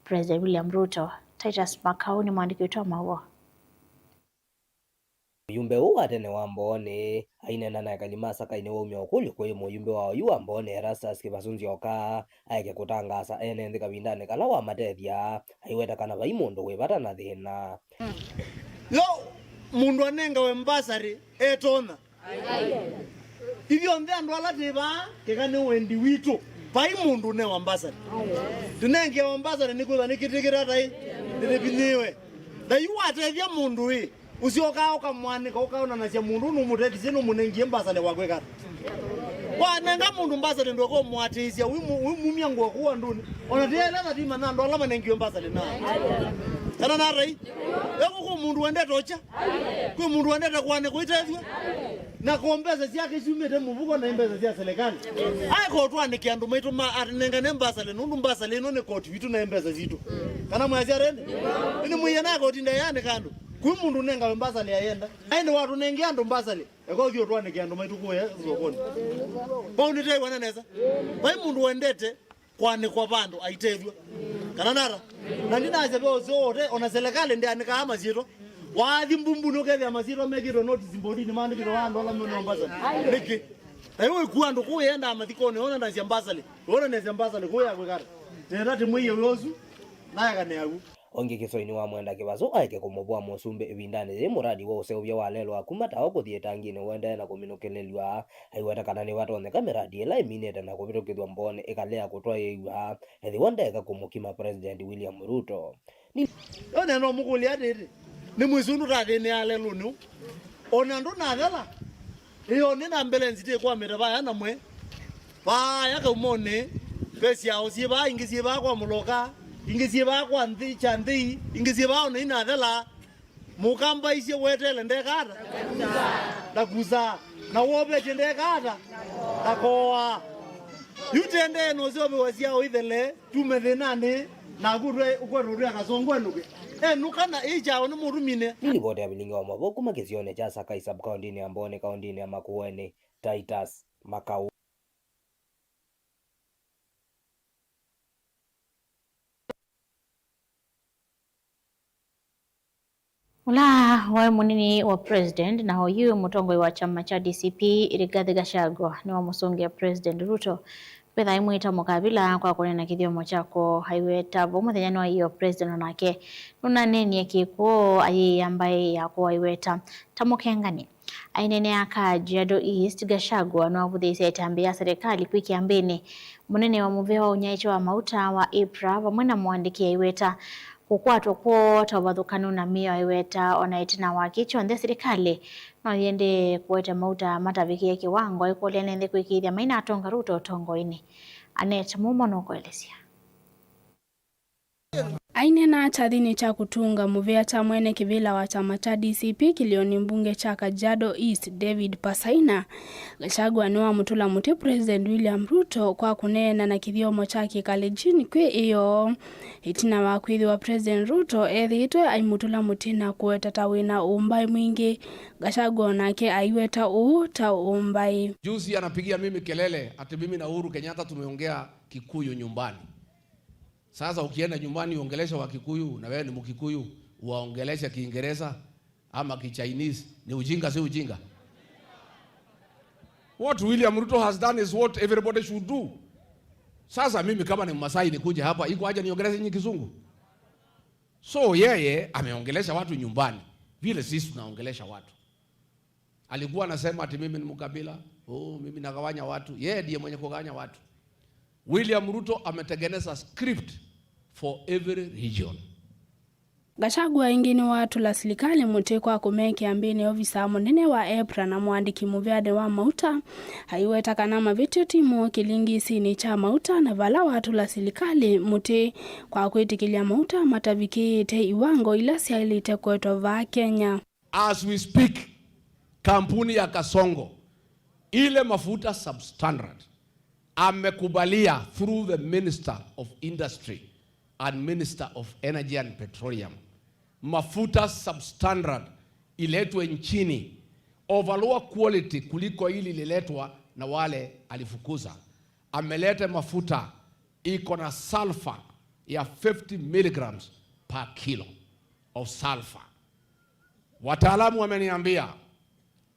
President William Ruto. Titus Makau nĩ mwandĩki witũ wa maũvoo. Mũyumbe ũũ wa tene wa Mbooni aineena na ekali ma Sakai nĩwaumya ũkũlyo kwĩ mũyumbe wa oyu wa Mbooni Erastus Kĩvasũ Nzyoka aeke kũtangaasa ene nthĩ kavindanĩ kala wamatethya, aiweta kana vai mũndũ wĩ vata na thĩna. Yo mũndũ anengawe mbasarĩ etonya. Ithyonthe andũ ala twĩ vaa, keka nĩ wendi witũ, vai mũndũ ũnewa mbasarĩ. Tũnengeawa mbasarĩ nĩkwĩthwa nĩkĩtĩkĩra tai nĩtĩvinyĩĩwe. Na yu watethya mũndũ ĩ, ũsyokaa ũkamwanĩka, ũkaonanasya mũndũ ũũ nũmũtethisye, nũmũnengie mbasarĩ wa kwĩka ata? Wanenga mũndũ mbasarĩ ndweka ũmũatĩĩsya, wĩmumya ngũa kũu andũnĩ. Ona tĩyaĩla na tima na andũ ala manengiwe mbasarĩ na kana natai. Eko kwĩ mũndũ wendete ũkya, kwĩ mũndũ wendete kwanĩkwa itethw'a. Na ko mbesa syake syumĩte mũvuko na mbesa sya serikali. Aeka ũtwanĩke andũ maitũ ma anengane mbasarĩ, nũndũ mbasarĩ ĩno nĩ koti witũ na mbesa sitũ. Kana mwasya rende? Nĩ mwĩana koti ndayanĩka andũ. Kwĩ mũndũ ũnengawe mbasarĩ ayenda. Aende watũnenge andũ mbasarĩ. Eka ũthi ũtwanĩke andũ maitũ kũya thokoni. Vau nĩtwĩw'ana nesa. Vai mũndũ wendete kwanĩkwa vandũ aitethw'a. Kana nata? Na ndinasya ve ũseo wote, ona serikali ndĩanĩkaa masyĩtwa. Wathi mbumbunĩ ũkethĩa masyĩtwa mekĩtwe notice boardinĩ maandĩkĩtwe wa andũ ala menewa mbasarĩ. Nĩkĩ? Na yu ĩkua andũ kũu yendaa mathikonĩ, wonanasya mbasarĩ. Wonanasya mbasarĩ kũu ya kwĩkata. Nenda tĩmwĩie wĩa ũsu, naekane awu. Ũngĩ Kisoi nĩwamwenda Kĩvasũ aeke kũmũvũa mũsumbĩ ĩvindanĩ yĩĩ mũradi wa ũseũvya wa lelũ wa kuma Tawa kũthi ĩtanginĩ ũendee na kũminũkĩlĩlw'a. Aiweta kana nĩvatonyeka mĩradi ĩla ĩminĩte na kũvĩtũkĩthw'a Mbooni ĩkalea kũtwaĩĩw'a ethĩwa ndeeka kũmũkima President William Ruto. Ni- Yo neno mũkũlya atĩtĩ, nĩ mwĩsĩ ũndũ tathĩnĩaa lelũnĩ ũũ? Ona ndũnathela. Ĩyo nĩ na mbele nzitĩkwamĩte vaya namwe. Vaya kaumonĩ, ve syao syĩ vaa, ingĩ syĩ vaa kwa mũloka, ingĩ syĩ vaa kwa nthĩ kya nthĩ, ingĩ syĩ vaa ona inathela. Mũkambaisye wetele ndeka ata? Ndakusaa. Na wovetye ndeka ata? Ndakooaa. Yu tendee nũseũvĩwa syao ithele, tume thĩnanĩ, naku twe ũkwetwa twĩ akasongo enũke. Enũka na ĩ kyaũ nĩ mũtumine. Nĩ livoti ya vilingi wa mavoo kuma kĩsionĩ kya Sakai sub-kaũntĩnĩ ya Mbooni kaũntĩnĩ ya Makueni, Titus Makau. Ũla waĩ mũnini wa president na oyu mũtongoi wa kyama kya D C P, Rigathi Gachagua, nĩwamũsũngĩa President Ruto kwĩtha aimwĩta mũkavila kwa kũneena kĩthyomo kyakwo. Aiweta vo mũthenya nĩwaiie o president onake nũnaneenie kĩkw'ũ ayĩĩa mbaĩ yakwo aiweta ta mũkengani. Aineenea Kajiado East, Gachagua nĩwavũthĩĩsye ĩtambya ya serikali kwĩ kĩambĩnĩ. Mũnene wa mũvĩa wa ũnyaĩĩkyo wa mauta wa ĩpra vamwe na mũandĩki aiweta kũkwatwa kwoo ta ũvathũkanu na mĩao aiweta ona ĩtina wa kĩĩ kyonthe serikali no yĩendee kũete mauta matavikĩe kĩwango aikũlya ene nthĩ kwĩkĩĩthya mainatonga Ruto ũtongoinĩ. Annet Mumo nũkũelesya. Aineena kyathĩnĩ kya kũtũnga mũvea kya mwene kĩvĩla wa kyama kya D C P kĩlĩonĩ mbunge kya Kajiado East, David Pasaina, Gachagua nĩwamũtũla mũtĩ President William Ruto kwa kũneena na kĩthyomo kya Kĩkalenjin kwĩ ĩyoo. Ĩtina wa kwĩthĩwa President Ruto ethĩĩtwe aimũtũla mũtĩ na kũweta ta wĩna ũmbaĩ mwingĩ, Gachagua onake aiweta ũu ta ũmbaĩ. Juzi anapigia mimi kelele ati mimi na Uhuru Kenyatta tumeongea Kikuyu nyumbani. Sasa ukienda nyumbani uongeleshe wa Kikuyu, na wewe ni Mkikuyu, uwaongeleshe Kiingereza ama Kichinese, ni ujinga, si ujinga? What William Ruto has done is what everybody should do. Sasa mimi kama ni Mmasai nikuje hapa, iko haja niongeleshe nyinyi Kizungu? So yeye ameongelesha watu nyumbani vile sisi tunaongelesha watu. Alikuwa anasema ati mimi ni mkabila, oh, mimi nagawanya watu. Yeye ndiye mwenye kugawanya watu. William Ruto ametengeneza script for every region. Gachagua ĩngĩ nĩwatũla silikalĩ mũtĩ kwa kũmekĩa mbĩnĩ ovisaa mũnene wa EPRA na mũandĩki mũvĩanĩ wa mauta, aiweta kana mavĩtyo ti moo kĩlingĩsinĩ kya mauta, na vala watũla silikalĩ mũtĩ kwa kwĩtĩkĩlya mauta matavikĩĩte iwango ila syaĩlĩte kũetwa vaa Kenya. As we speak, kampuni ya Kasongo, ile mafuta substandard, amekubalia through the Minister of Industry and Minister of Energy and Petroleum, mafuta substandard iletwe nchini, of a lower quality kuliko ile ililetwa na wale alifukuza. Amelete mafuta iko na sulfur ya fifty milligrams per kilo of sulfur. Wataalamu wameniambia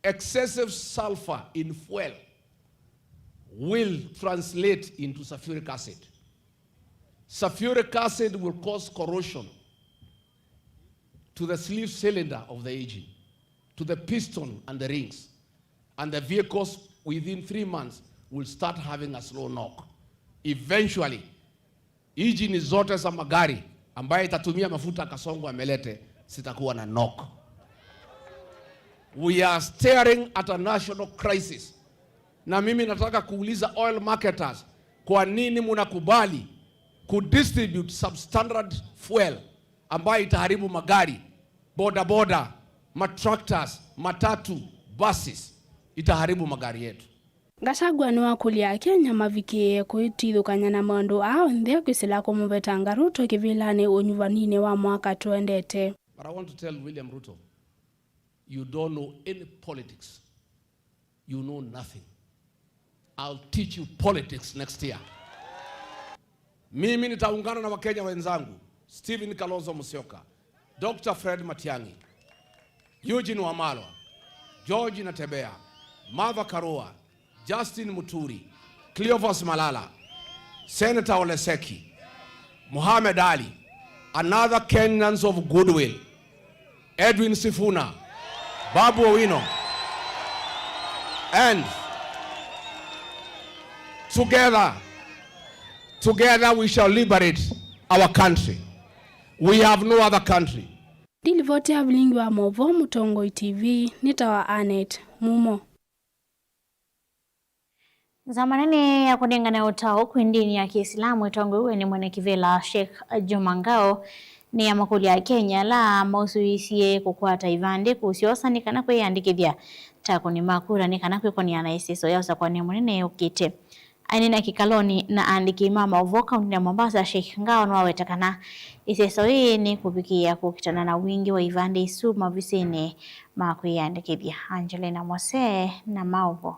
excessive sulfur in fuel will translate into sulfuric acid. Sulfuric acid will cause corrosion to the sleeve cylinder of the engine, to the piston and the rings, and the vehicles within three months will start having a slow knock. Eventually, injini zote za magari ambayo itatumia mafuta Kasongo amelete zitakuwa na knock. We are staring at a national crisis. Na mimi nataka kuuliza oil marketers, kwa nini mnakubali kudistribute substandard fuel ambayo itaharibu magari, bodaboda, matractors, matatu, buses, itaharibu magari yetu. Gachagua nĩwakũlya Akenya mavikĩĩe kwĩtithũkany'a na maũndũ aa onthe kwĩsĩla kũmũvetanga Ruto kĩvĩlanĩ ũnyuvaninĩ wa mwaka tũendete. But I want to tell William Ruto, you don't know any politics. You know nothing. I'll teach you politics next year. Mimi nitaungana na Wakenya wenzangu, Stephen Kalonzo Musyoka, Doctor Fred Matiang'i, Eugene Wamalwa, George Natembeya, Martha Karua, Justin Muturi, Cleophas Malala, Senator Ole Seki, Mohamed Ali, another Kenyans of goodwill, Edwin Sifuna, Babu Owino, and together, together we shall liberate our country. We have no other country. Ndilivoti ya vilingi wa maũvoo Mũtongoi T V nĩ ta wa Annet Mumo. Nzama nene ya kũnengane ũtao kwĩ ndini ya Kĩisilamu ĩtongoew'e nĩ mwene kĩvĩla Sheikh Juma Ngao nĩyamakũlya Akenya ala mausũĩsye kũkwata ivandĩ kũsyosa nĩ kana kwĩyandĩkĩthya ta akũni ma kura nĩ kana kwĩkony'a na ĩseso ya ũsakũani mũnene yũkĩte. Aineena kĩkalonĩ na aandĩki ma maũvoo kaũntĩnĩ ya Mombasa, Sheikh Ngao nĩwaweta kana ĩseso yĩĩ nĩkũvikĩĩa kũkitana na wingĩ wa ivandĩ isu maovisinĩ ma kwĩyandĩkĩthya. Angelina Mose na maũvoo.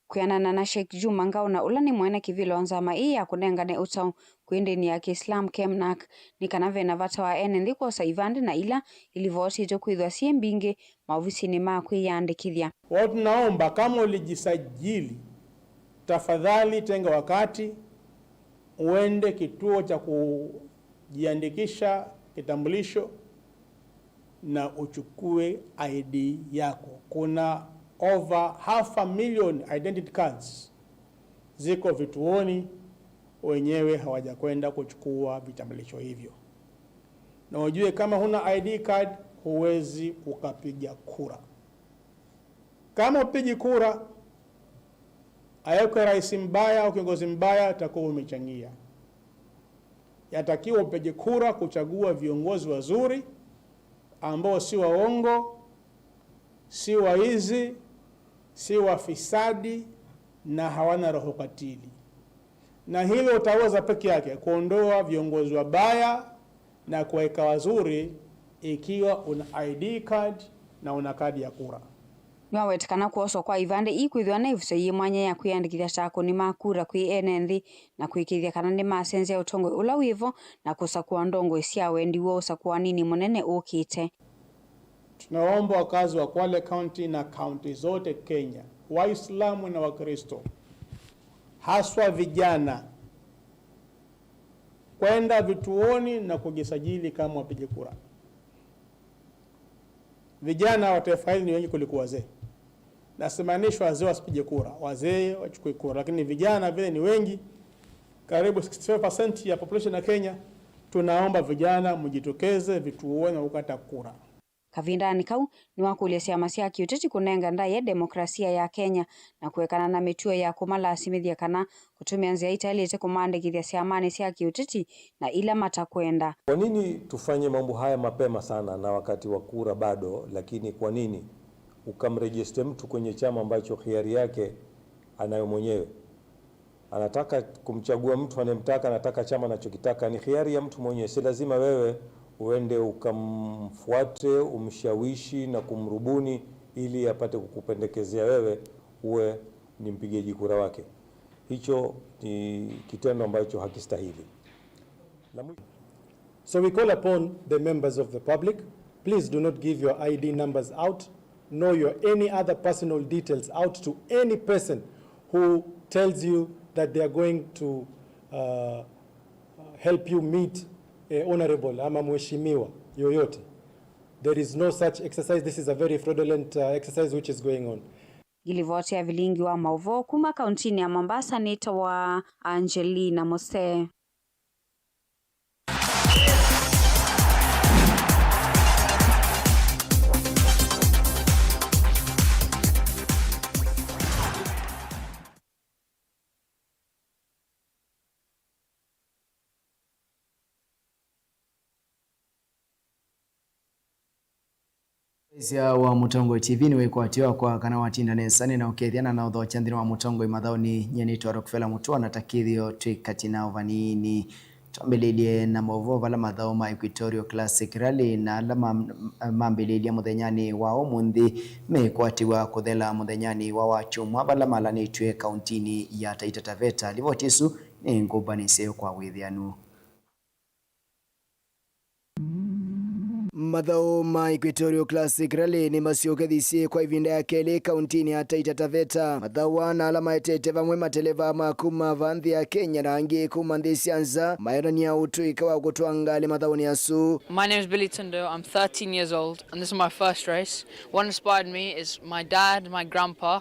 Kwĩanana na Sheikh Juma Ngao, na ũla nĩ mwene kĩvĩla wa nzama ĩĩ ya kũnengane ũtao kwĩ ndĩni ya Kĩislam, KEMNAK, nĩ kana ve na vata wa ene nthĩ kwosa ivandĩ na ila ilivotĩtwe kwĩthwa syĩ mbingĩ maovisinĩ ma kwĩyandĩkĩthya. Wao tunaomba, kama ulijisajili, tafadhali tenga wakati uende kituo cha kujiandikisha kitambulisho na uchukue I D yako. Kuna over half a million identity cards ziko vituoni, wenyewe hawajakwenda kuchukua vitambulisho hivyo. Na ujue kama huna I D card, huwezi ukapiga kura. Kama upigi kura, awekwe rais mbaya au kiongozi mbaya, utakuwa umechangia. Yatakiwa upige kura kuchagua viongozi wazuri, ambao si waongo, si waizi, si wafisadi, na hawana roho katili. Na hilo utaweza peke yake kuondoa viongozi wabaya na kuweka wazuri ikiwa una I D card na una kadi ya kura. Nĩwaweta kana kwoswa kwa ivandĩ ii kwĩthĩwa na ĩvuso yĩ mwanya ya kwĩyandĩkĩthya ta akũni ma kura kwĩ ene nthĩ na kũĩkĩĩthya kana nĩmasenzya ũtongoi ũla wĩvo na kũsakũa ndongoi sya wendi woo ũsakũaninĩ mũnene ũkĩte. Tunaomba wakazi wa Kwale County na kaunti zote Kenya, Waislamu na Wakristo, haswa vijana, kwenda vituoni na kujisajili kama wapiga kura. Vijana wa taifa hili ni wengi kuliko wazee. Na simaanishi wazee wasipige kura, wazee wachukue kura, lakini vijana vile ni wengi, karibu sixty-five percent ya population ya Kenya Tunaomba vijana mjitokeze vituoni na kukata kura. Kavindanĩ kau, nĩwakũlya syama sya kĩũteti kũnenga ndaĩa demokrasia ya Kenya na kũekana na mĩtuo ya kũmalasimĩthya kana kũtũmĩa nzĩa itaĩlĩte kũmaandĩkĩthya syamanĩ sya kĩũteti na ila matakwenda. Kwa nini tufanye mambo haya mapema sana na wakati wa kura bado, lakini kwa nini ukamrejiste mtu kwenye chama ambacho hiari yake anayo mwenyewe? Anataka kumchagua mtu anayemtaka, anataka chama anachokitaka, ni hiari ya mtu mwenyewe. Si lazima wewe uende ukamfuate, umshawishi na kumrubuni ili apate kukupendekezea wewe uwe ni mpigaji kura wake. Hicho ni kitendo ambacho hakistahili. La mwi- So we call upon the members of the public, please do not give your I D numbers out, nor your any other personal details out to any person who tells you that they are going to uh, help you meet a honorable ama mheshimiwa yoyote. There is no such exercise. This is a very fraudulent uh, exercise which is going on. Ngilivoti ya vilingi wa maũvoo kuma kauntinĩ ya Mombasa nĩtawa Angelina Mose. Mũsyaĩĩsya wa Mũtongoi T V nĩwĩkwatyo wakwa kana watinda nesa nĩnaũkethya na naũthokya nthĩnĩ wa Mũtongoi mathaũnĩ. Nyie nĩtwa Rockefeller Mũtũa na ta kĩthĩo twĩ katĩ na ũvanini. Twambĩlĩlye na maũvoo vala mathaũ ma Equatorial Classic Rally na ala ma- mambĩlĩlya mũthenyanĩ wa ũmũnthĩ mekwatĩw'a kũthela mũthenyanĩ wa Wakyumwa vala malanĩtw'e kauntinĩ ya Taita Taveta. Livoti ĩsu nĩ ngũmbanĩsye kwa wĩthĩanu. Mathaũ ma Equatorial Classic Rally nĩmasyokethisye kwa ĩvinda ya kelĩ kauntinĩ ya Taita Taveta. Mathaũ aa na ala maetete vamwe mateleva ma kuma va nthĩ ya Kenya na angĩ kuma nthĩ sya nza mayonany'a ũtũĩka wa kũtwaa ngalĩ mathaũnĩ asu. My name is Billy Tundo. I'm thirteen years old and this is my first race. What inspired me is my dad, my grandpa,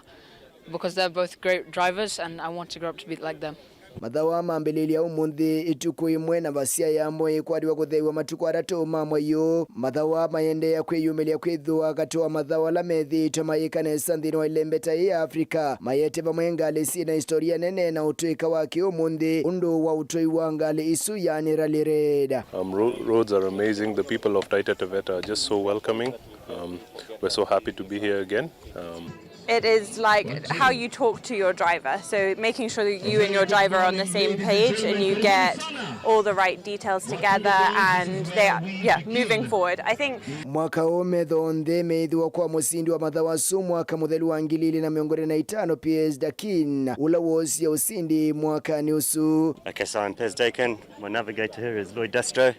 because they're both great drivers and I want to grow up to be like them. Mathaũ aa mambĩlĩlya ũmũnthĩ ĩtukũ ĩmwe na vasya yambo ĩkwatiwa kũtheew'a matukũ atatũ ma mwei ũũ. Mathaũ aa maendeea kwĩyumĩlya kwĩthĩwa katĩ wa mathaũ ala methĩĩtwe mayĩka nesa nthĩnĩ wa ĩlembeta yĩĩ ya Africa, mayete vamwe ngalĩ syĩ na historia nene na ũtũĩka wa kĩ-ũmũnthĩ ũndũ wa ũtũi wa ngalĩ isu, yaani rally raid. Um, ro- roads are amazing. The people of Taita Taveta are just so welcoming. Um, we're so happy to be here again. Um, It is like how you talk to your driver, so making sure that you and your driver are on the same page and you get all the right details together and they are, yeah, moving forward. I think Mwaka ũũ metho onthe meĩthĩwa kwa mũsindi wa mathaũ asu mwaka mũthelu wa ngili ilĩ na mĩongo ĩlĩ na itano, P S Dakin, ũla woosie ũsindi mwakanĩ ũsu. Okay, so I'm Pez Dakin. My navigator here is Lloyd Destro.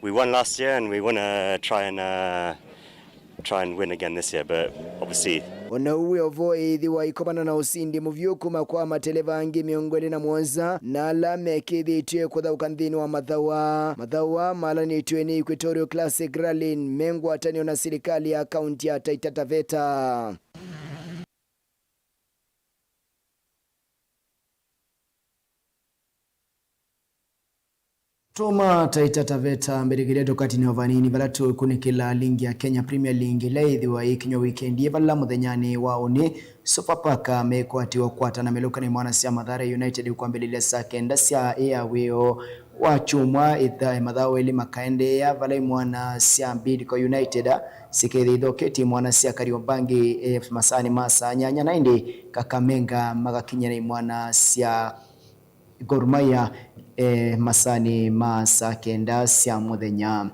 We won last year and we want to try and uh, try and win again this year, but obviously. O na ũu wĩ o vo, ĩĩthĩwa ikomana na ũsindi mũvyũ kuma kwa mateleva angĩ mĩongo ĩlĩ na mũonza na ala mekĩthĩtw'e kũthaũka nthĩnĩ wa mathaũ aa. Mathaũ aa malanĩtw'e nĩ Equatorial Classic Rally me ngwatanĩo na silikalĩ ya kaunti ya Taita Taveta. Tũma Taita Taveta mbĩlĩkĩlya tũkatinĩo vanini vala tũkunĩkĩla lingi ya Kenya Premier League ĩla yĩthĩwa ĩkinywa wikendi ĩĩ, vala mũthenyanĩ wa ũnĩ Sofapaka mekwatĩwa kwatana mĩlũka nĩ mwana sya Mathare United kwambĩlĩlya saa kenda sya ĩa wĩoo wa kyumwa. Ĩtha mathaũ elĩ makaendeea vala imwana sya Bidco United sikethĩa ithoketye imwana sya Kariobangi F masaanĩ ma saa nyanya, na ĩndĩ Kakamega makakinyĩra imwana sya Gor Mahia e, masaanĩ ma saa kenda sya mũthenya.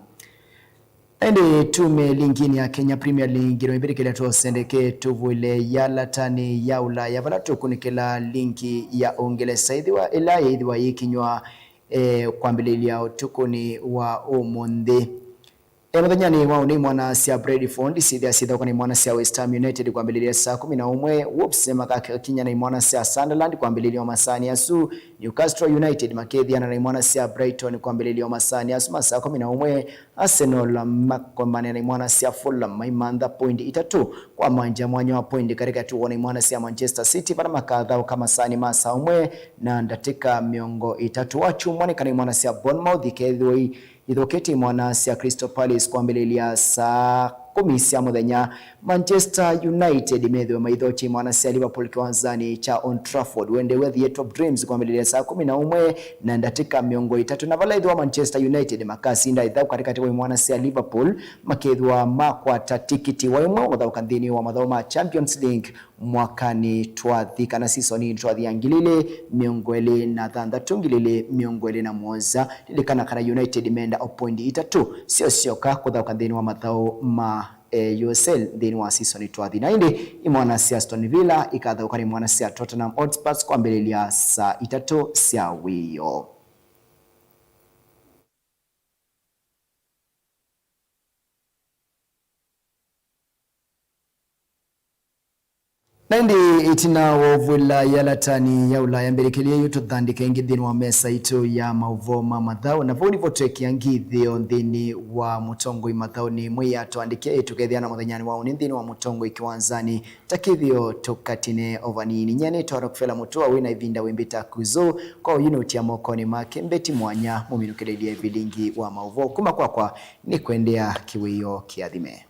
Na ĩndĩ tume linginĩ ya Kenya Premier League, no ĩmbĩlĩkĩlya twose ndeke tũvũĩle ya latanĩ ya Ulaya, vala tũkunĩkĩla lingi ya Ũngelesa, ĩthĩwa ĩla yĩthĩwa yĩkinywa e, kwambĩlĩlya ũtukũnĩ wa ũmũnthĩ. E, mũthenyanĩ wa ũnĩ, imwana sya Brentford syĩthĩa syĩthaũka na imwana sya West Ham United kwambĩlĩlya saa kũmi na ũmwe. Wolves makakĩnya na imwana sya Sunderland kwambĩlĩlya wa masaanĩ asu. Newcastle United makethĩana na imwana sya Brighton kwambĩlĩlya wa masaanĩ asu ma saa kũmi na ũmwe. Arsenal makomane na imwana sya Fulham maimantha point itatũ kwa mwanja, mwanya wa point katĩkatĩ woo na imwana sya Manchester City, vala makathaũka masaanĩ ma saa ũmwe na ndatĩka mĩongo ĩtatũ wa kyumwa, nĩ kana imwana sya Bournemouth ikethĩwa i- ithoketye imwana sya Crystal Palace kwambĩlĩlya saa kũmi sya mũthenya. Manchester United methĩwe maithokye imwana sya Liverpool kĩwanzanĩ kya Old Trafford. Wende wa Theatre of Dreams kwambĩlĩlya saa kũmi na ũmwe na ndatĩka mĩongo ĩtatũ, na vala ĩthĩwa Manchester United makasinda ĩthaũ katĩkatĩ wa imwana sya Liverpool, makethĩwa makwata tikiti wa ĩmwe wa kũthaũka nthĩnĩ wa mathaũ ma Champions League mwakanĩ twathi, kana sisoni twathi ya ngili ilĩ mĩongo ĩlĩ na thanthatũ, ngili ilĩ mĩongo ĩlĩ na mũonza. Lilikana kana United menda o poindi itatũ syo syoka kũthaũka nthĩnĩ wa mathaũ ma, eh, U S L nthĩnĩ wa sisoni twathi. Na ĩndĩ imwana sya Aston Villa ikathaũka na imwana sya Tottenham Hotspurs kwambĩlĩlya saa itatũ sya wĩoo. Na ĩndĩ ĩtina wa ũvw'ĩla yalatani ya Ulaya, mbĩlĩkĩlyo yu tũthandĩke ĩngĩ nthĩnĩ wa mesa itũ ya maũvoo ma mathaũ, na vau nĩvo twekĩa ngithĩo nthĩnĩ wa mũtongoi mathaũnĩ. Mwĩya tũandĩke tũkethĩana mũthenyanĩ wa ũnĩ nthĩnĩ wa mũtongoi kĩwanzanĩ. Ta kĩthĩo tũkatine o vanini. Nyie nĩtawa Rockefeller Mutua, wĩ na ĩvinda wĩmbĩta Kuzo. Kwa ũyu nũtia mokonĩ make Mbeti Mwanya, mũminũkĩlĩlye vilingi wa maũvoo. Kuma kwakwa nĩ kwendea kĩwĩo kĩathime.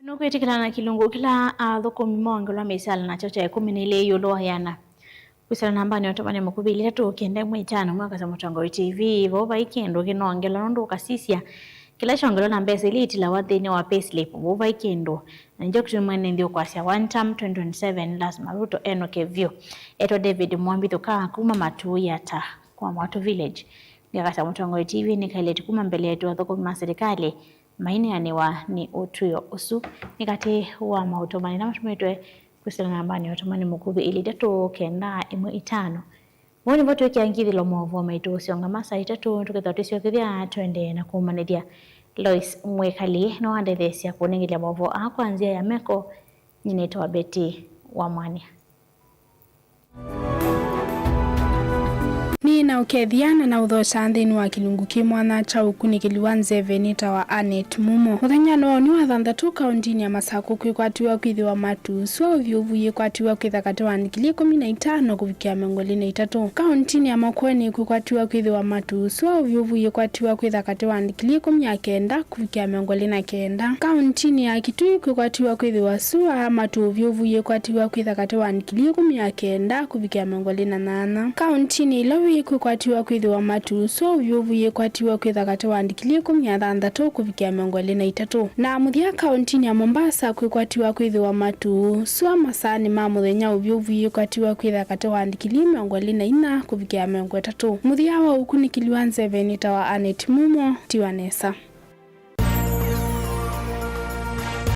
Nũkwĩtĩkĩlana na kĩlungu kĩla athũkũmi moongelwa mĩsyala nakyo kya ĩkũmi na ilĩ ĩũlũ wa ĩana? Kwĩsĩla nambanĩ ya ũtũmani mũkuvĩ ilĩ itatũ kenda ĩmwe ĩtano, mwakasya Mũtongoi T V, vau vai kĩndũ kĩnoongelwa nũndũ ũkasisya kĩla kyongelwa na mbesa ila itilawa nthĩnĩ wa payslip, vau vai kĩndũ. Na nĩkyo kĩtumi mwene nthĩ ũkwasya one term twenty twenty-seven, lazima Ruto enũke vyũ. Etwa David Mwambithũka kuma Matuu Yata kwa Mwatu Village. Nĩakasya Mũtongoi T V nĩkaĩlĩte kuma mbele yetu athũkũmi ma silikalĩ maineanĩwa nĩ ũtw'ĩo ũsu. Nĩ katĩ wa maũtũmani ala matũmĩtwe kwĩsĩla nambanĩ ya ũtũmani mũkuvĩ ilĩ itatũ kenda ĩmwe ĩtano. Vau nĩvo twĩkĩa ngithĩlo maũvoo maitũ ũsyongama saa itatũ, tũkethwa twĩsyokethya tũendee na kũũmanyĩthya. Lois Mwĩkali nĩwandetheesya kũnengelya maũvoo aa kwa nzĩa ya meko. Nyie nĩtawa Betty Wamwania. Nĩ na ũkethĩa na na ũthokya nthĩnĩ wa kĩlungu kĩ mwanya kya ũkunĩkĩli wa nzeve nĩtawa Annet Mumo. Mũthenyanĩ wa ũnĩ wa thanthatũ, kaũntinĩ ya Masakũ kwĩkwatiw'a kwĩthĩwa matu sua ũvyũvu yĩkwatiw'a kwĩtha katĩ wa ngili ĩkũmi na itano kũvikĩa mĩongo ĩlĩ na itatũ. Kaũntinĩ ya Makueni kwĩkwatiw'a kwĩthĩwa matu sua ũvyũvu yĩkwatiw'a kwĩtha katĩ wa ngili ĩkũmi na kenda kũvikĩa mĩongo ĩlĩ na kenda. Kaũntinĩ ya Kitui kwĩkwatiw'a kwĩthĩwa sua matu ũvyũvu yĩkwatiw'a kwĩtha katĩ wa ngili ĩkũmi na kenda kũvikĩa mĩongo ĩlĩ na nyanya. Kaũntinĩ Ilovi kwĩkwatiw'a kwĩthĩwa matu sua ũvyũvu yĩkwatiw'a kwĩtha katĩ wa ngili ĩkũmi na thanthatũ kũvikĩa mĩongo ĩlĩ na itatũ. Na mũthya kaũntinĩ ya Mombasa kwĩkwatiw'a kwĩthĩwa matu sua masaanĩ ma mũthenya ũvyũvu yĩkwatiw'a kwĩtha katĩ wa ngili mĩongo ĩlĩ na inya kũvikĩa mĩongo ĩtatũ. Mũthya wa ũkunĩkĩli wa nzeve nĩtawa Annet Mumo, tiwa nesa.